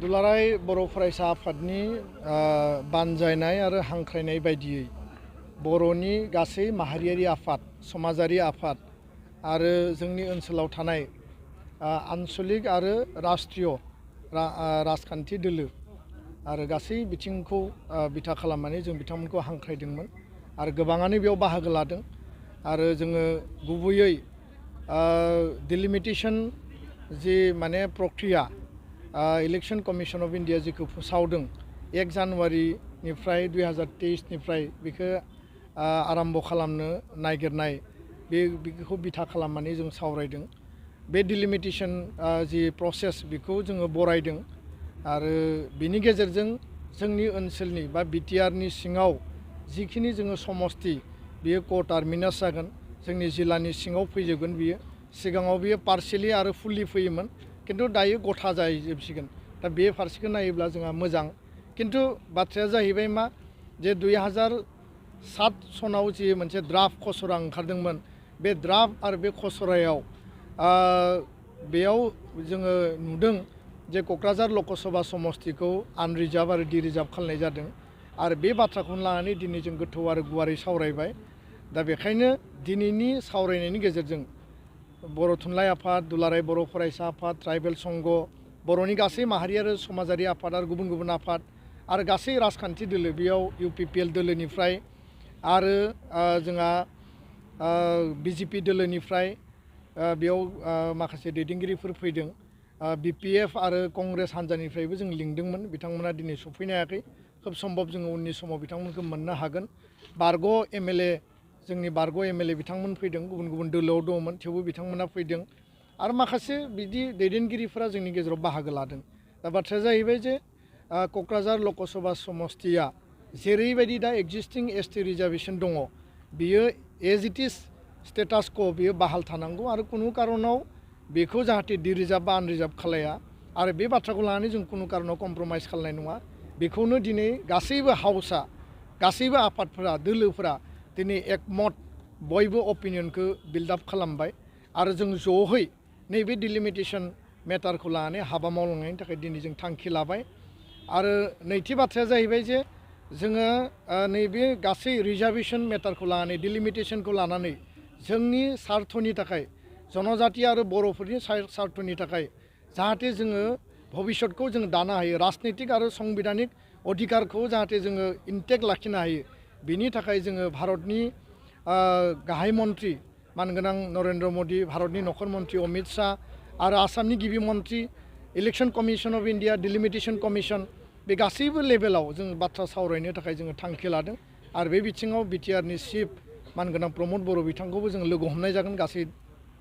दुलाराय बर' फरायसा आफादनि बानजायनाय आरो हांख्रायनाय बायदियै बर'नि गासै माहारियारि आफाद समाजारि आफाद आरो जोंनि ओनसोलाव थानाय आन्चलिक आरो राष्ट्रीय राजखान्थि दोलो आरो गासै बिथिंखौ बिथा खालामनानै जों बिथांमोनखौ हांख्रायदोंमोन आरो गोबाङानो बेयाव बाहागो लादों आरो जोङो गुबैयै डिलिमिटेशन जि माने प्रक्रिया इलेक्शन कमिशन अफ इंडिया जिखौ फोसावदों 1 जानुवारिनिफ्राय 2023निफ्राय बेखौ आरम्भ खालामनो नागिरनाय बेखौ बिथा खालामनानै जों सावरायदों बे डिलिमिटेशन जि प्रसेस बेखौ जोङो बरायदों आरो बिनि गेजेरजों जोंनि ओनसोलनि बा बिटिआरनि सिङाव जिखिनि जोङो समस्ति बेयो क टार्मिनास जागोन जोंनि जिल्लानि सिङाव फैजोबगोन बियो सिगाङाव बियो पार्शियेलि आरो फुल्लि फैयोमोन किन्तु दायो गथा जाजोबसिगोन दा बे फारसेखौ नायोब्ला जोंहा मोजां किन्तु बाथ्राया जाहैबाय मा जे 2007 सनाव जि मोनसे ड्राफ्ट खसरा ओंखारदोंमोन बे ड्राफ्ट आरो बे खसरायाव बेयाव जोङो नुदों जे क'क्राझार लकसभा समस्तिखौ आनरिजार्भ आरो डिरिजार्भ खालामनाय जादों आरो बे बाथ्राखौनो लानानै दिनै जों गोथौ आरो गुवारै सावरायबाय दा बेखायनो दिनैनि सावरायनायनि गेजेरजों बर' थुनलाइ आफाद दुलाराय बर' फरायसा आफाद ट्राइबेल संघ बर'नि गासै माहारि आरो समाजारि आफाद आरो गुबुन गुबुन आफाद आरो गासै राजखान्थि दोलो बेयाव UPPL दोलोनिफ्राय आरो जोंहा BJP दोलोनिफ्राय बेयाव माखासे दैदेनगिरिफोर फैदों BPF आरो कंग्रेस हान्जानिफ्रायबो जों लिंदोंमोन बिथांमोना दिनै सफैनो हायाखै खोब सम्भब जोङो उननि समाव बिथांमोनखौ मोननो हागोन बारग' MLA जोंनि बारग' MLA बिथांमोन फैदों गुबुन गुबुन दोलोआव दङमोन थेवबो बिथांमोना फैदों आरो माखासे बिदि दैदेनगिरिफोरा जोंनि गेजेराव बाहागो लादों दा बाथ्राया जाहैबाय जे क'क्राझार लकसभा समस्तिया जेरैबायदि दा एक्जिस्टिं ST रिजार्भेसन दङ बियो एज इट इज स्टेटास क' बियो बाहाल थानांगौ आरो कुनु कारनाव बेखौ जाहाथे डिरिजार्भ बा आनरिजार्भ खालाया आरो बे बाथ्राखौ लानानै जों कुनु कारनाव कमप्रमाइज खालामनाय नङा बेखौनो दिनै गासैबो हाउसआ गासैबो आफादफोरा दोलोफोरा दिनै एकमत बयबो अपिनियनखौ बिल्डआप खालामबाय आरो जों ज'है नैबे डिलिमिटेशन मेटारखौ लानानै हाबा मावलांनायनि थाखाय दिनै जों थांखि लाबाय आरो नैथि बाथ्राया जाहैबाय जे जोङो नैबे गासै रिजार्भेसन मेटारखौ लानानै डिलिमिटेशनखौ लानानै जोंनि सार्थनि थाखाय जनजाति आरो बर'फोरनि सार्थनि थाखाय जाहाथे जोङो भबिष्यतखौ जों दानो हायो राजनैतिक आरो संबिधानिक अधिकारखौ जाहाथे जोङो इन्टेक्ट लाखिनो हायो बिनि थाखाय जोङो भारतनि गाहाय मन्त्रि मानगोनां नरेन्द्र मदि भारतनि नखर मन्त्रि अमित शाह आरो आसामनि गिबि मन्त्रि election commission of India delimitation commission बे गासैबो लेभेलाव जों बाथ्रा सावरायनो थाखाय जोङो थांखि लादों आरो बे बिथिङाव बिटिआरनि चिफ मानगोनां प्रमद बर' बिथांखौबो जों लोगो हमनाय जागोन गासै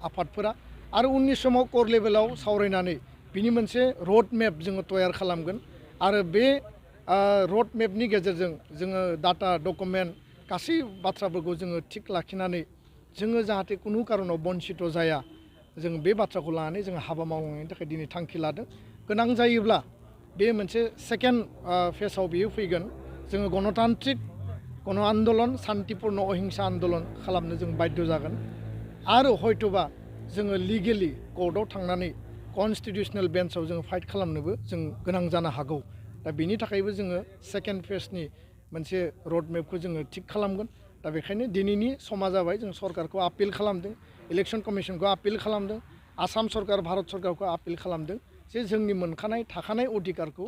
आफादफोरा आरो उननि समाव कर लेभेलाव सावरायनानै बिनि मोनसे रड मेप जोङो तयार खालामगोन आरो बे रड मेपनि गेजेरजों जोङो डाटा डकुमेन्ट गासै बाथ्राफोरखौ जोङो थिग लाखिनानै जोङो जाहाथे कुनु कारनाव बन्सित जाया जों बे बाथ्राखौ लानानै जोङो हाबा मावनायनि थाखाय दिनै थांखि लादों गोनां जायोब्ला बे मोनसे सेकेन्ड फेजआव बियो फैगोन जोङो गणतान्त्रिक गण आन्दलन शान्तिपुर्ण अहिंसा आन्दलन खालामनो जों बाध्य जागोन आरो हयथ'बा जोङो लिगेलि कर्टआव थांनानै कनस्टिटिउसनेल बेन्चआव जोङो फाइट खालामनोबो जों गोनां जानो हागौ दा बेनि थाखायबो जोङो सेकेन्ड फेजनि मोनसे रड मेपखौ जोङो थिग खालामगोन दा बेखायनो दिनैनि समा जाबाय जों सरकारखौ आपिल खालामदों इलेक्शन कमिशनखौ आपिल खालामदों आसाम सरकार भारत सरकारखौ आपिल खालामदों जे जोंनि मोनखानाय थाखानाय अधिकारखौ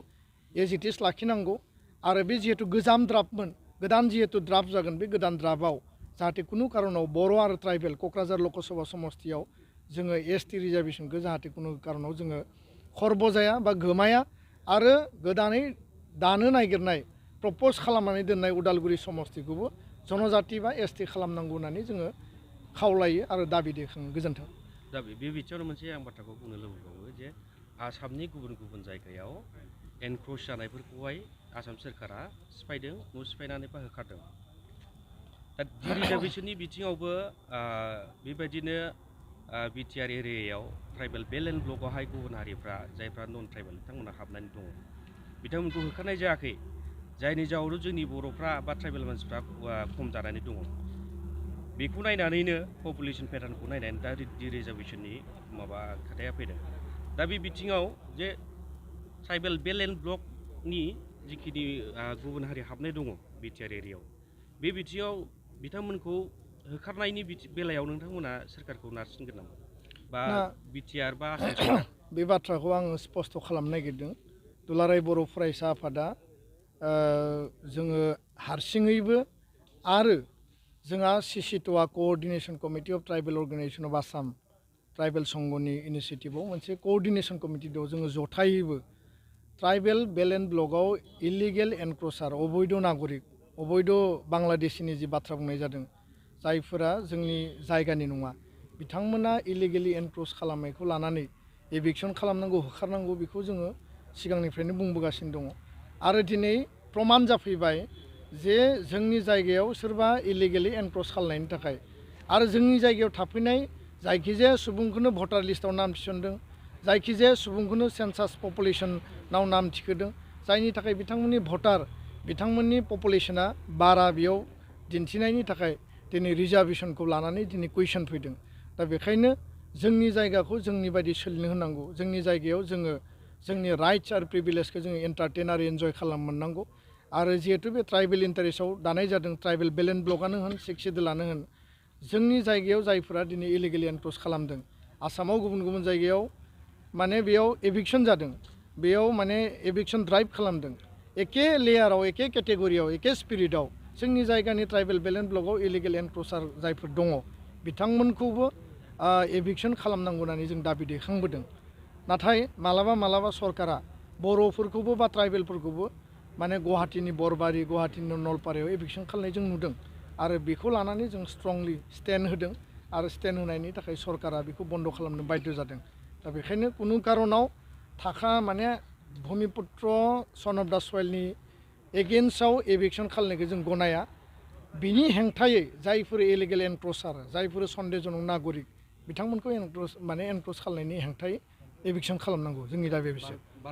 एज इट इज लाखिनांगौ आरो बे जिहेतु गोजाम ड्राफ्टमोन गोदान जिहेतु ड्राफ्ट जागोन बे गोदान ड्राफ्टआव जाहाथे कुनु कारनाव बर' आरो ट्राइबेल क'क्राझार लकसभा समस्तियाव जोङो ST रिजार्भेसनखौ जाहाथे कुनु कारनाव जोङो खर्ब जाया बा गोमाया आरो गोदानै दानो नागिरनाय प्रप'ज खालामनानै दोननाय उदालगुरि समस्तिखौबो जनजाति बा ST खालामनांगौ होननानै जोङो खावलायो आरो दाबि दैखाङो गोजोन्थों दा बे बिथिङावनो मोनसे आं बाथ्राखौ बुंनो लुबैबावो जे आसामनि गुबुन गुबुन जायगायाव एनक्र'च जानायफोरखौहाय आसाम सोरखारा सिफायदों सिफायनानै बा होखारदों दा डिरिजार्भेसननि बिथिङावबो बेबायदिनो बिटिआर एरियायाव ट्राइबेल बेल्ट एन्ड ब्लकआवहाय गुबुन हारिफ्रा जायफ्रा नन ट्राइबेल बिथांमोना हाबनानै दङ बिथांमोनखौ होखारनाय जायाखै जायनि जाउनाव जोंनि बर'फ्रा बा ट्राइबेल मानसिफ्रा खम जानानै दङ बेखौ नायनानैनो पपुलेसन पेटार्नखौ नायनानै दा डिरिजार्भेसननि माबा खोथाया फैदों दा बे बिथिङाव जे ट्राइबेल बेल एन्ड ब्लकनि जिखिनि गुबुन हारि हाबनाय दङ बिटिआर एरियायाव बे बिथिङाव बिथांमोनखौ होखारनायनि बेलायाव नोंथांमोना सोरखारखौ नारसिनगोन नामा बा बिटिआर बा आसाम सोरखार बे बाथ्राखौ आं स्पष्ट खालामनो नागिरदों दुलाराय बर' फरायसा आफादा जोङो हारसिङैबो आरो जोंहा सिसिट'आ coordination committee of tribal organisation of Assam tribal संघनि इनिसिएटिभआव मोनसे क'अर्डिनेशन कमिटि दं जोङो जथायैबो ट्राइबेल बेल एन्ड ब्लकआव इलिगेल एनक्रचार अबैध नागरिक अबैध बांलादेशिनि जि बाथ्रा बुंनाय जादों जायफोरा जोंनि जायगानि नङा बिथांमोना इलिगेलि एनक्रच खालामनायखौ लानानै एभिक्सन खालामनांगौ होखारनांगौ बेखौ जोङो सिगांनिफ्रायनो बुंबोगासिनो दङ आरो दिनै प्रमान जाफैबाय जे जोंनि जायगायाव सोरबा इलिगेलि एनक्रच खालामनायनि थाखाय आरो जोंनि जायगायाव थाफैनाय जायखिजाया सुबुंखौनो भटार लिस्टआव नाम थिसनदों जायखिजाया सुबुंखौनो सेन्सास पपुलेसनाव नाम थिखोदों जायनि थाखाय बिथांमोननि भटार बिथांमोननि पपुलेसना बारा बेयाव दिन्थिनायनि थाखाय दिनै रिजार्भेसनखौ लानानै दिनै कुइसन फैदों दा बेखायनो जोंनि जायगाखौ जोंनि बायदि सोलिनो होनांगौ जोंनि जायगायाव जोङो जोंनि राइट्स आरो प्रिभिलेजखौ जोङो एन्टारटेन आरो एन्जय खालाम मोननांगौ आरो जिहेतु बे ट्राइबेल इन्टारेस्टआव दानाय जादों ट्राइबेल बेल एन्ड ब्लकआनो होन सिक्स सिडुलानो होन जोंनि जायगायाव जायफोरा दिनै इलिगेलि एनक्रच खालामदों आसामाव गुबुन गुबुन जायगायाव माने बेयाव एभिक्सन जादों बेयाव माने एभिक्सन ड्राइभ खालामदों एके लेयाराव एके केटेगरियाव एके स्पिरिटआव जोंनि जायगानि ट्राइबेल बेल एन्ड ब्लकआव इलिगेल एनक्रचार जायफोर दङ बिथांमोनखौबो एभिक्सन खालामनांगौ होननानै जों दाबि दैखांबोदों नाथाय मालाबा सरकारा बर'फोरखौबो बा ट्राइबेलफोरखौबो माने गुवाहाटीनि बरबारि गुवाहाटीनि नलपारायाव एभिक्सन खालामनाय जों नुदों आरो बेखौ लानानै जों स्ट्रंलि स्टेन्ड होदों आरो स्टेन्ड होनायनि थाखाय सरकारा बेखौ बन्द खालामनो बाध्य जादों दा बेखायनो कुनु कारनाव माने भुमिपुत्र सन अफ दा सयलनि एगेन्स्टआव एभिक्सन खालामनायखौ जों गनाया बिनि हेंथायै जायफोर इलिगेल एनक्रचार जायफोर सन्देहजनक नागरिक बिथांमोनखौ एनक्रच खालामनायनि हेंथायै एभिक्सन खालामनांगौ जोंनि दाबिया बिसोर